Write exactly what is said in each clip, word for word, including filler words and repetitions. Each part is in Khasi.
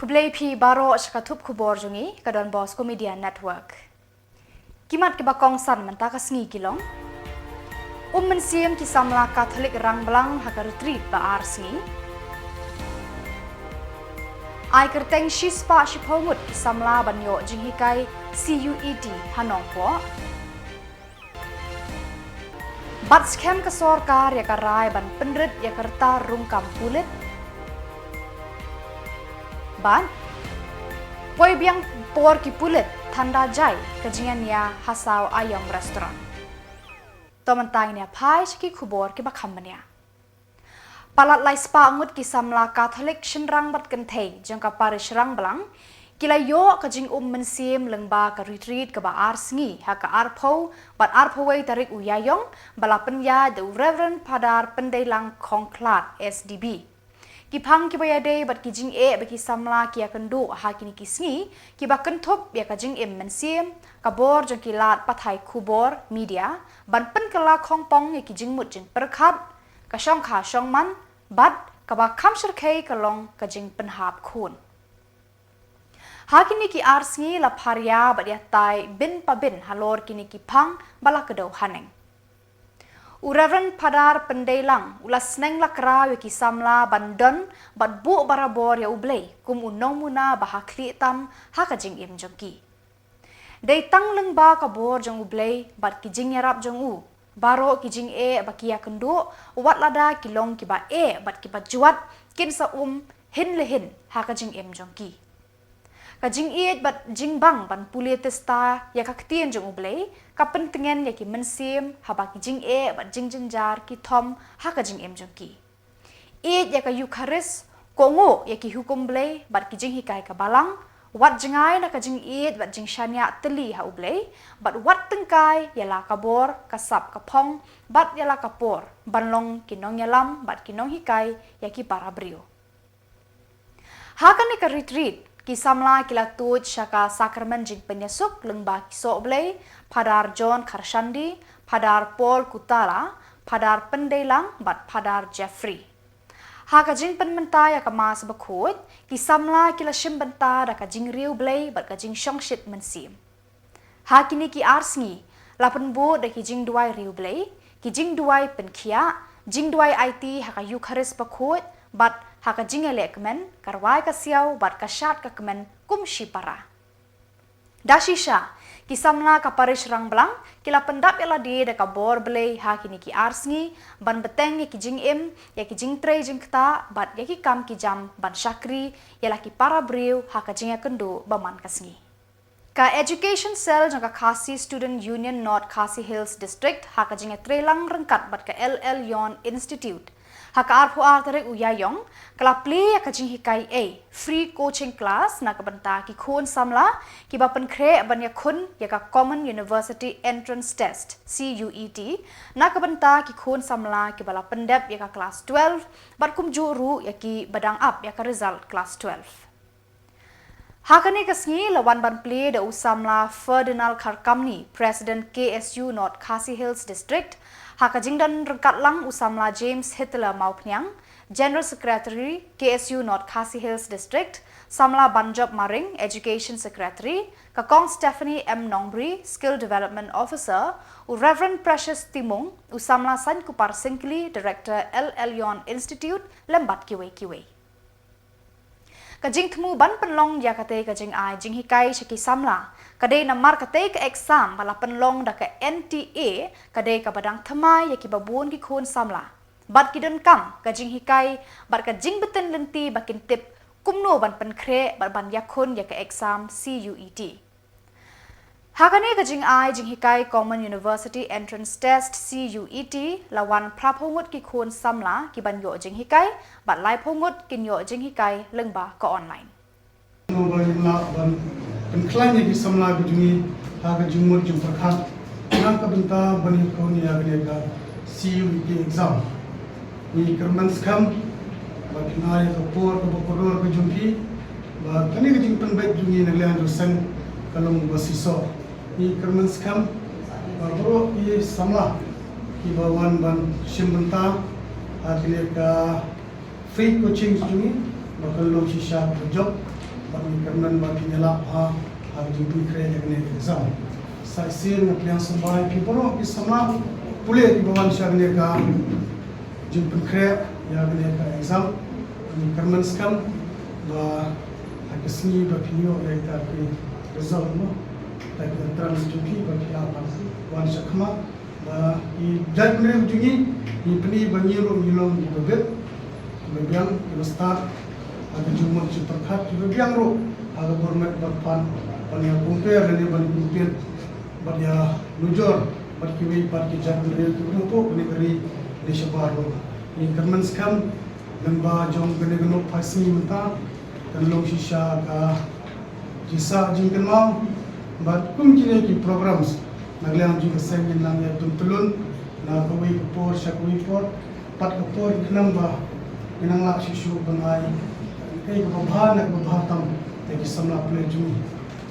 Khublei phi baroh sha ka thup khubor jong ngi ka Don Bosco Media Network. Ki mat kiba kongsan mynta ka sngi ki long: Um mynsiem ki samla Katholik Rangblang ha ka retreat ba ar sngi. Ai kyrteng shispah shiphew ngut ki samla ban ïoh jinghikai C U E T ha Nongpoh. Bad skhem ka sorkar ïa ka rai ban pynrit ïa ka rta rung kam pulit. Bad poi biang por ki pulit than da jai ka jingïania ha Saw Aiom Restaurant. To mynta ngin ïa phai sha ki khubor kiba kham bniah. Palat lai spah ngut ki samla Katholik shynrang bad kynthei jong ka parish Rangblang ki la ïoh ka jingum mynsiem lyngba ka retreat kaba ar sngi ha ka arphew bad arphew wei tarik u Ïaïong, ba la pynïaid da u Reverend Phadar Pyndeilang Khongkhlad S D B. Ki phang kiba ïadei bad ki jingeh ba ki samla ki ïakynduh ha kine ki sngi kiba kynthup ïa ka jingim mynsiem, ka bor jong ki lad pathai khubor, media, ban pynkylla khongpong ïa ki jingmut jingpyrkhat, ka shongkha shongman, bad kaba kham shyrkhei ka long ka jingpynhap khun. Ha kine ki ar sngi la pharia bad ïatai bin pa bin halor kine ki phang ba la kdew haneng. U Reverend Phadar Pyndeilang u la sneng la kraw ïa ki samla ban don bad buh barabor ïa U Blei kum u nongmuna ba ha khlieh tam ha ka jingim jong ki. Dei tang lyngba ka bor jong U Blei bad ki jingïarap jong u, baroh ki jingeh ba ki ïakynduh, wat lada ki long kiba eh bad kiba jwat, kin sa um hin le hin ha ka jingim jong ki. Ka jingïeit bad jingbang ban pule tista ïa ka ktien jong U Blei ka pyntngen ïa ki mynsiem haba ki jingeh bad jingjynjar ki thom ha ka jingim jong ki. Ïeit ïa ka Eukharist, kohnguh ïa ki hukum Blei bad ki jinghikai ka Balang, wat jngai na ka jingïeit bad jingshaniah tylli ha U Blei, bad wat tyngkai ïa la ka bor, ka sap ka phong, bad ïa la ka por ban long ki nongïalam bad ki nonghikai ïa ki para briew. Ha kane ka retreat, ki samla ki la tuid sha ka sakramen jingpynïasuk lyngba ki soh Blei, Phadar John Kharshandi, Phadar Paul Kutala, Phadar Pyndeilang bad Phadar Jeffrey. Ha ka jingpynmynta ïa ka Mass bakhuid, ki samla ki la shim bynta da ka jingriewblei bad ka jingshongshit mynsiem. Ha kine ki ar sngi, la pynbud da ki jingduwai riewblei, ki jingduwai pynkhiah, jingduwai aiti ha ka Eukharist bakhuid, bad ha ka jingïalehkmen, ka rwai ka siaw, bad ka shad ka kmen, kum shipara. Da shisha, ki samla ka parish Rangblang, ki la pyndap ïa lade da ka bor Blei ha kine ki ar sngi, ban bteng ïa ki jingim, ïa ki jingtrei jingktah, bad ïa ki kam ki jam, ban shakri, ïa la ki para briew, ha ka jingïakynduh ba man ka sngi. Ka Education Cell jong ka Khasi Student Union North Khasi Hills District ha ka jingïatreilang ryngkat bad ka L L Lyon Institute. Ha ka arphew ar tarik u Ïaïong, ka la plie ïa ka jinghikai ei, free coaching class na ka bynta ki khun samla, kiba pynkhreh ban ïakhun ïa ka Common University Entrance Test, C U E T, na ka bynta ki khun samla kiba la pyndep ïa ka class twelve, bad kumjuh ruh ïa kiba dang ap ïa ka result class twelve. Ha kane ka sngi la wan ban plie da u samla Ferdinand Kharkamni, President K S U North Khasi Hills District, ha ka jingdon ryngkat lang u samla James Hitler Mawphniang, General Secretary K S U North Khasi Hills District, samla Banjop Maring, Education Secretary, ka Kong Stephanie M Nongbri, Skill Development Officer, u Reverend Precious Timung, u samla Sainkupar Syngkli, Director L L Lyon Institute, lem bad kiwei kiwei. Ka jingthmu ban pynlong ïa katei ka jingai jinghikai sha ki samla, ka dei namar katei ka exam ba la pynlong da ka N T A, ka dei kaba dang thymmai ïa kiba bun ki khun samla. Bad ki donkam ka jinghikai, bad ka jingbtin lynti ba kin tip kumno ban pynkhreh bad ban ïakhun ïa ka exam C U E T. Ha kane ka jingai jinghikai Common University Entrance Test, C U E T, la wan phraphew ngut ki khun samla ki ban ïoh jinghikai, bad laiphew ngut kin ïoh jinghikai lyngba ka online. Ba ngin lah ban pynkhlaiñ ïa ki samla ki jong ngi ha ka jingmut jingpyrkhat na ka bynta ban ïakhun ïa kane ka C U E T exam. Ngi kyrmen skhem ba phin ai ka por kaba kordor ka jong phi, ba kane ka jingpynbeit jong ngi na liang jong seng ka long ba shisha. Ngi kyrmen skhem ba baroh ki samla kiba wan ban shim bynta ha kane ka free coaching jong ngi, ba ka long shisha ka jop. Bad ngi kyrmen ba kin ïalap ha ha ka jingpynkhreh ïa kane ka exam. Sa shisien nga pdiang sngewbha ïa phi baroh ki samla pule kiba wan sha kane ka jingpynkhreh ïa kane ka exam. Ngi kyrmen skhem ba ha ka sngi ba phin ïoh ïa kita ki result mo, kita ki entrance jong phi ba phi hap ban wan shakhmat. Ba ki jaitbynriew jong ngi, ngi pyni ba ngi ruh ngi long kiba bit, kiba biang, kiba stad ha ka jingmut jingpyrkhat, kiba biang ruh ha ka bor met bor phad, ban ïa compare lane ban compete bad ïa nujor bad kiwei pat ki jaitbynriew kiba nongpop kane ka ri ne shabar ruh. Ngi kyrmen skhem, lyngba jong kane ka nongphai sngi mynta kan long shisha ka jingsah jingkynmaw. Bad kum kine ki programs na ka liang jong ka seng ngin nang ïa dum tylun na kawei ka por sha kawei por, pat ka por khnang ba ngin nang lah shuh shuh ban ai kaei kaba bha na kaba bha tam ïa ki samla pule jong ngi.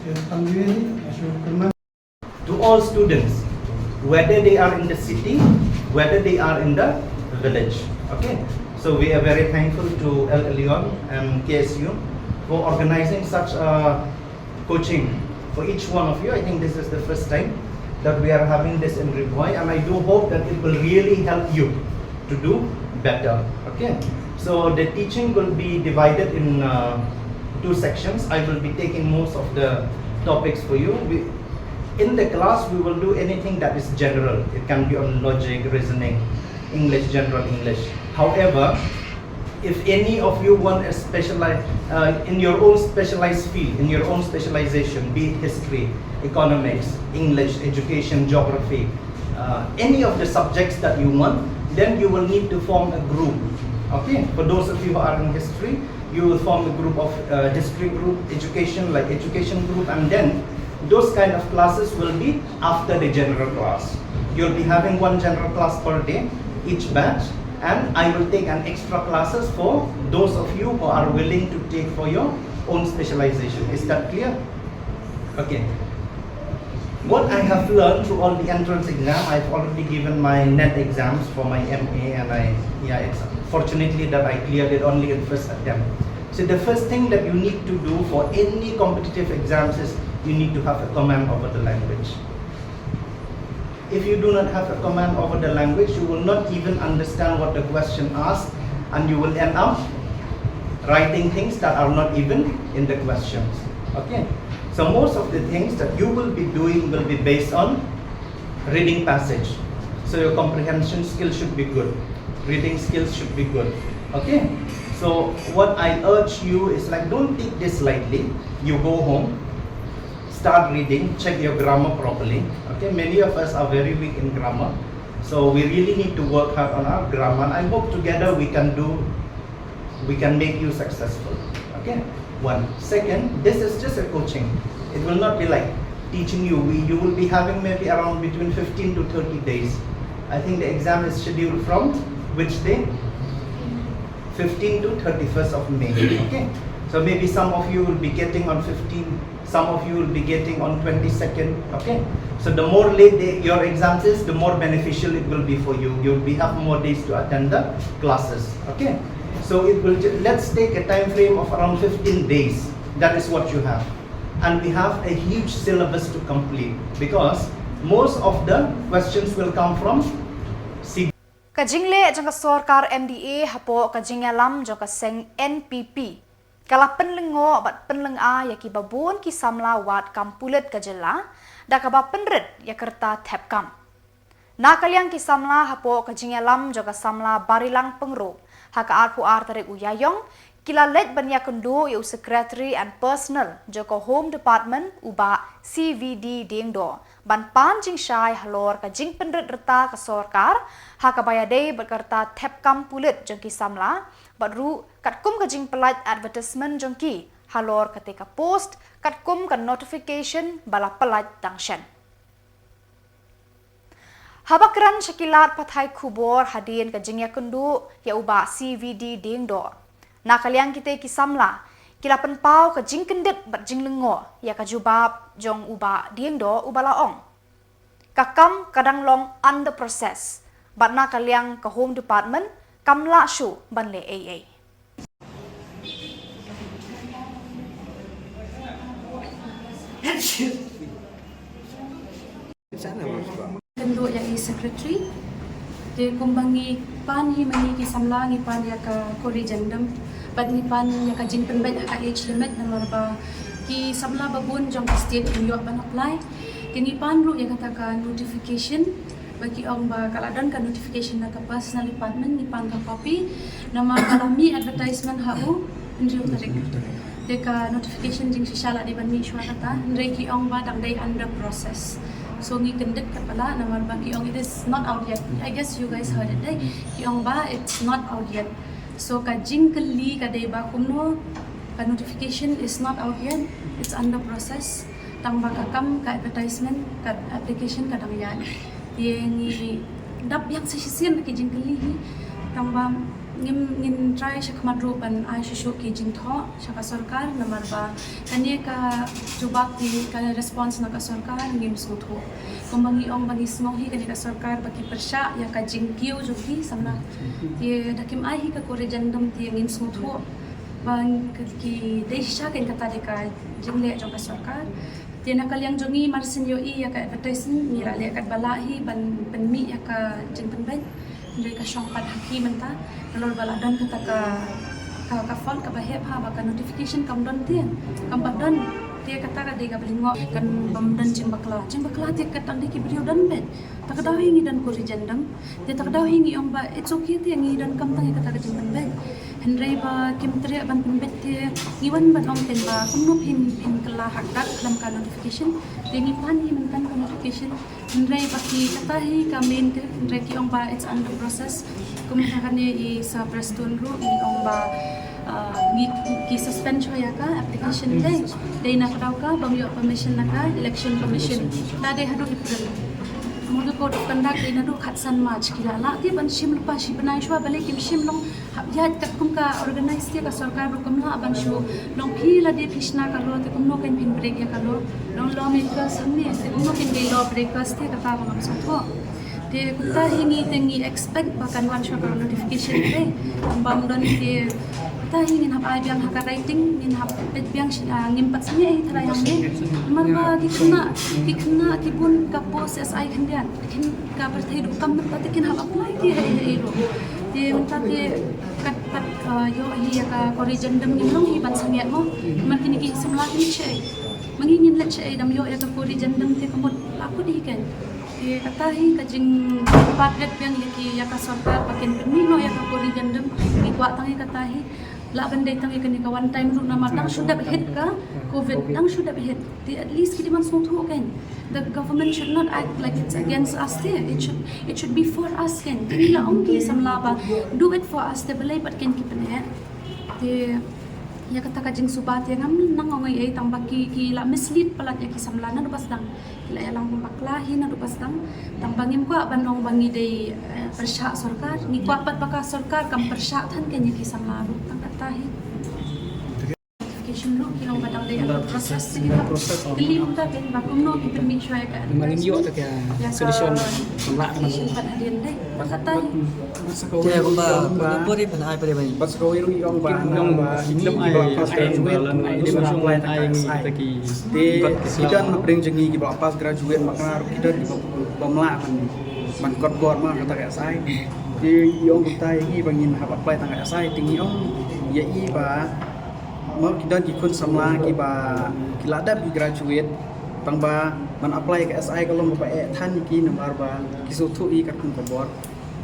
Ïa tang kine hi, nga shu kyrmen. To all students, whether they are in the city, whether they are in the village. Okay, so we are very thankful to El Elyon and K S U for organizing such a coaching for each one of you. I think this is the first time that we are having this in Ri Bhoi, and I do hope that it will really help you to do better. Okay, so the teaching will be divided in uh, two sections. I will be taking most of the topics for you. We, in the class, we will do anything that is general. It can be on logic, reasoning, English, general English. However, if any of you want a specialized, uh, in your own specialized field, in your own specialization, be it history, economics, English, education, geography, uh, any of the subjects that you want, then you will need to form a group. Okay, for those of you who are in history, you will form a group of uh, history group, education, like education group, and then those kind of classes will be after the general class. You'll be having one general class per day, each batch, and I will take an extra classes for those of you who are willing to take for your own specialization. Is that clear? Okay. What I have learned through all the entrance exam, I've already given my NET exams for my M A, and I, yeah, it's fortunately that I cleared it only in first attempt. So the first thing that you need to do for any competitive exams is you need to have a command over the language. If you do not have a command over the language, you will not even understand what the question asks, and you will end up writing things that are not even in the questions. Okay? So most of the things that you will be doing will be based on reading passage. So your comprehension skill should be good. Reading skills should be good. Okay? So what I urge you is, like, don't take this lightly. You go home, start reading, check your grammar properly. Okay, many of us are very weak in grammar. So we really need to work hard on our grammar. And I hope together we can do, we can make you successful. Okay, one. Second, this is just a coaching. It will not be like teaching you. We, you will be having maybe around between fifteen to thirty days. I think the exam is scheduled from which day? Fifteen to thirty-first of May. Okay, so maybe some of you will be getting on fifteen, some of you will be getting on twenty-second. Okay, so the more late the, your exams is, the more beneficial it will be for you. You'll be have more days to attend the classes. Okay, so it will ju- let's take a time frame of around fifteen days. That is what you have, and we have a huge syllabus to complete, because most of the questions will come from C Ka jingleh jong ka sorkar M D A hapoh ka jingïalam jong ka seng N P P ka la pynlyngngoh bad pynlyngngoh ïa kiba bun ki samla wad kam pulit ka jylla da kaba pynrit ïa ka rta thep kam. Na ka liang ki samla hapoh ka jingïalam jong ka samla Barilang Pyngrope ha ka arphew ar tarik u Ïaïong, ki la leit ban ïakynduh ïa u Secretary and Personnel jong ka Home Department, u Bah C V D Diengdoh, ban pan jingshai halor ka jingpynrit rta ka sorkar ha kaba ïadei bad ka rta thep kam pulit jong ki samla, bad ruh katkum ka jingpyllait advertisement jong ki halor kata ka post katkum ka notification ba la pyllait tang shen. Haba kren sha ki lad pathai khubor hadien ka jingïakynduh ïa u Bah C V D Diengdoh, na ka liang kita ki samla ki la pynpaw ka jingkyndit bad jinglyngngoh ïa ka jubab jong u Bah Diengdoh uba la ong, ka kam ka dang long under process, bad na ka liang ka Home Department kam lah shuh ban leh ei ei. Kynduh ïa i secretary. Te kumba ngi pan hi ma ngi ki samla ngi pan ïa ka corrigendum. Bad ngi pan ïa ka jingpynbeit ha ka age limit namar ba ki samla ba bun jong ka state kim ïoh ban apply. Te ngi pan ruh ïa kata ka notification ba ki ong ba ka la don ka notification na ka personal department ngi pan ka copy. Namar ka la mih advertisement ha u hynriew tarik. Te ka notification jingshisha la dei ban mih shuwa kata. Hynrei ki ong ba dang dei under process. So ngi kyndit katba lah namar ba ki ong it is not out yet. I guess you guys heard it, eh? Ki ong ba it's not out yet. So ka jingkylli ka dei ba kumno ka notification is not out yet. It's under process. Tang ba ka kam ka advertisement ka application ka dang ïaid. Te ngi dap biang sa shisien ki jingkylli hi. Tang ba ngim ngin try sha khmat ruh ban ai shuh shuh ki jingthoh sha ka sorkar namar ba kane ka jubab ki ka response na ka sorkar ngim sngewthuh. Kumba ngi ong ba ngi sngew hi kane ka sorkar ba ki pyrshah ïa ka jingkiew jong ki samla. Te da kim ai hi ka corrigendum te ngim sngewthuh ba ki dei shisha kein kata dei ka jingleh jong ka sorkar. Te na ka liang jong ngi mar syn ïohi ïa ka advertisement ngi la leh katba lah hi ban pynmih ïa ka jingpynbeit. Hynrei ka shong pat ha ki mynta nalor ba la don kata ka ka, ka fault kaba heh ha ba ka notification kam don te kam pat don. Te kata ka dei kaba lyngngoh kan bym don jingbakla. Jingbakla te ka dang dei ki briew don beit. Ta ka daw hi ngi don corrigendum. Te ta ka daw hi ngi ong ba it's okay te ngi donkam tang ïa kata ka jingpynbeit. Hynrei ba kim treh ban pynbeit te ngi wan ban ong kein ba kumno phin phin kylla ha kata khlem ka notification. Te ngi pan hi mynta ka notification. Hynrei ba ki kata hi ka main te hynrei ki ong ba it's under process. Kum ha kane i Sir Prestone ruh ngi ong ba ah, ngi ki suspend shuwa ïa ka application dei. Dei na ka daw ka bym ïoh permission na ka Election Commission. Ta dei haduh April. Model Code of Conduct dei naduh khatsan March ki la lah te ban shim lypa shi bnai shuwa balei kim shim long hap ïaid katkum ka organize te ka sorkar ruh kam lah ban shu long phi la dei phi shna ka law te kumno kan phin break ïa ka law. Long lawmakers hangne te kumno kan dei law breakers te kata ba ngam sngewthuh. Te kumta hi ngi te ngi expect ba kan wan shuwa ka notification te. Bam don te kumta hi ngin hap ai biang ha ka writing ngin hap peit biang shi ah, ngim pat sngewthuh hi tharai hangne. Namar ba ki khynnah ki khynnah ki bun ka post S I khyndiat. Kin ka pyrthei duk kam mynta te kin hap apply ki ha i ha i ruh. Te mynta te kat pat ah, ïoh hi ïa ka corrigendum ngim long hi ban sangeh mo. Namar kine ki samla kin shai. Ma ngi ngin leit shaei dam ïoh ïa ka corrigendum te ka mut la kut hi kan. Te kata hi ka jingpatret biang ïa ki ïa ka sorkar ba kin pynmih noh ïa ka corrigendum. Ngi kwah tang ïa kata hi. Lah ban dei tang ïa kane ka one time ruh namar dang shu dep hit ka covid dang shu dep hit. Te at least ki dei ban sngewthuh kan. The government should not act like it's against us te. It should it should be for us kan. Te ngi la ong ki samla ba do it for us te balei pat kan ki pyneh. Te ïa kata ka jingsuba te ngam nang ong ei ei tang ba ki ki la mislead palat ïa ki samla naduh ba sdang. Ki la ïalam kum bakla hi naduh ba sdang. Tang ba ngim kwah ban ong ba ngi dei eh, pyrshah sorkar. Ngi kwah pat ba ka sorkar kam pyrshah than kan ïa ki samla ruh tang kata hi. Notification ruh ki long ba dang dei under process te ki la kylli kumta kan ba kumno ki pynmih shuwa ïa ka. Ngim ïoh ta ka solution. Notification pat hadien dei. Ba kata hi. Te kumba kumba pori pynai pori bai. Bad sa kawei ruh i ong ba na ba i ong ba i ong ba la ngai i ong ba la ngai i ong ba la ngai. Te ki don hapdeng jong ngi kiba pass graduate ma kane ruh ki don kiba bym lah ban ban kot bor ma kata ka S I. Te i ong kumta ïa ngi ba ngin hap apply tang ka S I te ngi ong ïa i ba ma ki don ki khun samla kiba ki la dep ki graduate tang ba ban apply ka S I ka long kaba eh than ïa ki namar ba ki sngewthuh i katkum ka bor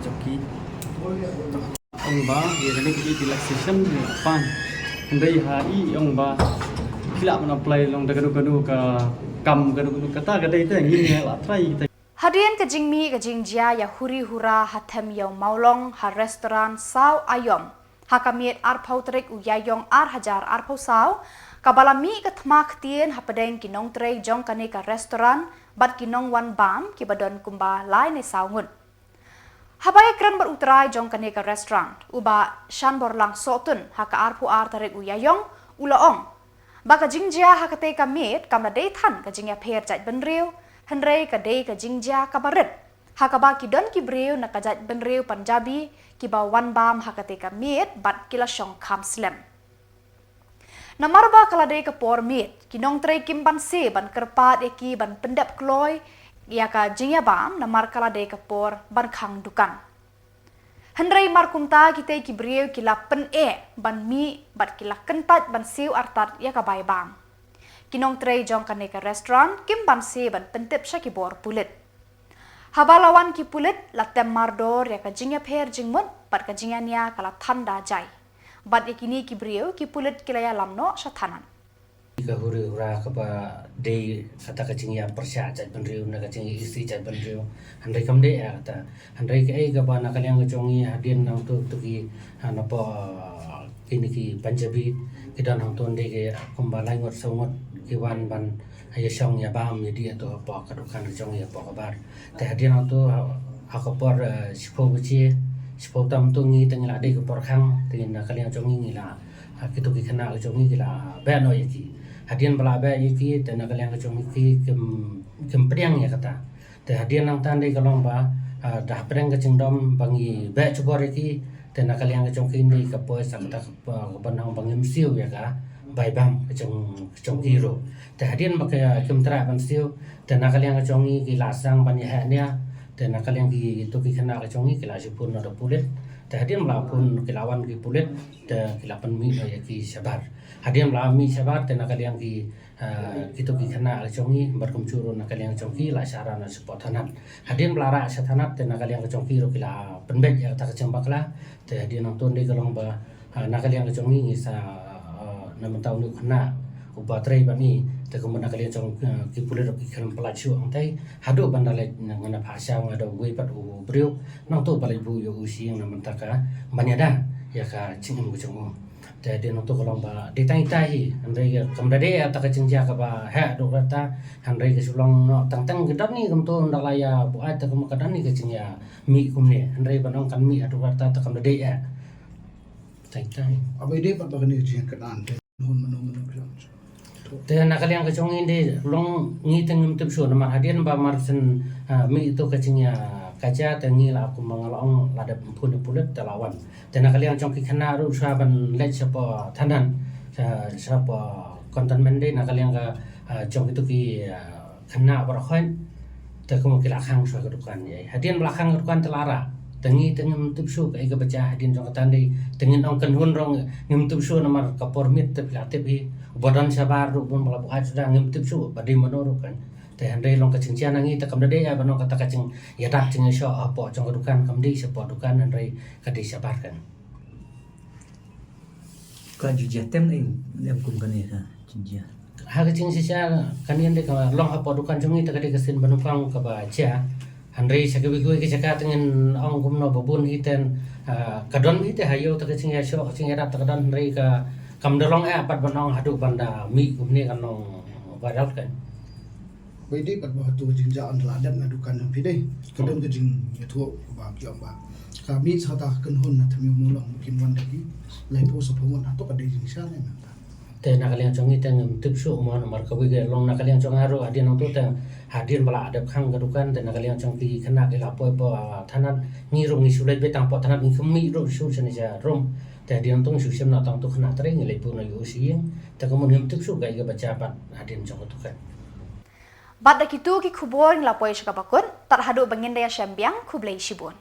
jong ki. Ong ba ïa kane ka relaxation ïa pan. Hynrei ha i ong ba ki lah ban apply long da kano kano ka kam kano kano kata ka dei te ngi ngi la try kita. Hadien ka jingmih ka jingjia ïa huri hura ha Them Ïew Mawlong ha restaurant Saw Aiom ha ka miet arphew tarik u Ïaïong ar hajar arphew saw kaba la mih ka thma ktien hapdeng ki nongtrei jong kane ka restaurant bad ki nongwan bam kiba don kumba lai ne saw ngut. Haba ïakren bad u trai jong kane ka restaurant, u Bah Shanborlang Sohtun, ha ka arphew ar tarik u Ïaïong, u la ong ba ka jingjia ha kata ka miet kam la dei than ka jingïapher jaitbynriew, hynrei ka dei ka jingjia kaba rit ha kaba ki don ki briew na ka jaitbynriew Punjabi kiba wan bam ha kata ka miet bad ki la shong kham slem. Namar ba ka la dei ka por miet, ki nongtrei kim banse ban kyrpad ïa ki ban pyndep kloi ïa ka jingïabam namar ka la dei ka por ban khang dukan. Hynrei mar kumta kitei ki briew ki la pyneh ban mih bad ki la kyntait ban siew artat ïa ka bai bam. Ki nongtrei jong kane ka restaurant kim banse ban pyntip sha ki bor pulit. Haba la wan ki pulit la tem mardor ïa ka jingïapher jingmut bad ka jingïania ka la than da jai. Bad ïa kine ki briew ki pulit ki la ïalam noh sha thanat. Ka huri hura kaba dei kata ka jingïapyrshah jaitbynriew ne ka jingïaisi jaitbynriew. Hynrei kam dei ïa kata. Hynrei kaei kaba na ka liang ka jong ngi hadien nangto to ki, ha, napoh, ah, kine ki Punjabi ki don hangto, dei ki kumba lai ngut saw ngut ki wan ban ïashong ïabam ïadih hato hapoh ka dukan ka jong ngi hapoh ka bar. Te hadien hangto ha, ha ka por, eh, shiphew baje, shiphew tam to ngi te ngi la dei ka por khang, te na ka liang jong ngi ngi la, ha, kito ki khynnah ka jong ngi ki la beh noh ïa ki. Hadien ba la beh ïa ki te na ka liang ka jong ngi ki kim, kim pdiang ïa kata. Te hadien nangta dei ka long ba, ah, da hapdeng ka jingdom ba ngi beh jubor ïa ki, te na ka liang ka jong ki dei ka poi sa kata ka, ka ban ong ba ngim siew ïa ka bai bam ka jong, ka jong ki ruh. Te hadien ba ka kim treh ban siew, te na ka liang ka jong ngi ki la sdang ban ïa heh nia, te na ka liang kito ki khynnah ka jong ngi ki la shu phone noh da pulit. Te hadien ba la phone ki la wan ki pulit, te ki la pynmih noh ïa ki shabar. Hadien ba la mih shabar te na ka liang ki, ah, kito ki khynnah ka jong ngi bad kumjuh ruh na ka liang ka jong ki la shah rah noh shapoh thanat. Hadien ba la rah sha thanat te na ka liang ka jong ki ruh ki la pynbeit ïa kata ka jingbakla. Te hadien nangto dei ka long ba, ah, na ka liang ka jong ngi ngi sa, ah, na mynta une u khynnah uba trei bad ngi, te kumba na ka liang jong, ah, ki pulit ruh ki khlem pyllait shuh hangtai. Haduh ban da leit ngan ap ha sha nga da uwei pat u briew nangto ba leit buh ïa u sha ïing na mynta ka ban ïada ïa ka jingim ka jong u. Te hadien nangto ka long ba dei tang ita hi, hynrei kam da dei ïa kata ka jingjia kaba heh haduh katta, hynrei ka shu long noh tang tang ka don hi kumto ynda la ïa buaid te kumba ka don hi ka jingïamih kumne, hynrei ban ong kan mih haduh katta te kam da dei ïa. Tang ita hi. Aba dei pat ba kane ka jingkynnoh te hun mano mano bilang. Te na ka liang ka jong ngi dei long ngi te ngim tip shuh namar hadien ba mar shen, ah, mih ito ka jingïakajia te ngi la kumba nga la ong la dep phone ïa pulit te la wan. Te na ka liang jong ki khynnah ruh shuwa ban leit shapoh thanat, sha, shapoh containment dei na ka liang ka, ah, jong kito ki, ah, khynnah baroh khoit. Te kumba ki la khang shuwa ka dukan ïa. Hadien ba la khang ka dukan te la rah. Te ngi te ngim tip shuh kaei kaba jia hadien jong kata dei. Te ngin ong kynhun ruh ngim tip shuh namar ka por miet te phi la tip hi. Uba don shabar ruh bun ba la buaid suda ngim tip shuh ba dei mano ruh kan. Te hynrei long ka jingjia na ngi te kam da dei ïa ban ong kata ka jingïadap jingïashoh hapoh jong ka dukan, kam dei shapoh dukan hynrei ka dei shabar kan. Ka jingjia tem ne em kum kane ka jingjia. Ha ka jingjia kane dei ka long hapoh dukan jong ngi te ka dei ka sien ba nyngkong kaba jia. Hynrei sha kiwei kiwei ki jaka te ngin ong kumno ba bun hi ten, ah, ka don hi te ha ïew te ka jingïashoh ka jingïadap te ka don hynrei ka kam da long eh pat ban ong haduh ban da mih kumne kan long viral kan. Ba dei pat ba hato ka jingjia ynda la dep na dukan jong phi dei. Ka don ka jingïathuh ba ki ong ba ka mih sa kata ka kynhun na Thmiu Mawlong ba kin wan da ki laiphew saphew ngut, hato ka dei jingshisha ne em? Te na ka liang jong ngi te ngim tip shuh mo namar kawei ka long na ka liang jong nga ruh hadien nangto te hadien ba la dep khang ka dukan te na ka liang jong ki khynnah ki la poi hapoh, ah, thanat, ngi ruh ngi shu leit beit tang hapoh thanat, ngi khlem mih ruh shuh shane sha rum. Te hadien nangto ngi shu shim noh tang uto u khynnah trei, ngi leit buh noh ïa u sha ïing. Te kumno ngim tip shuh kaei kaba jia pat hadien jong ka dukan. Bad da kito ki khubor ngi la poi sha kaba kut, tad haduh ba ngin da ïashem biang, khublei shibun.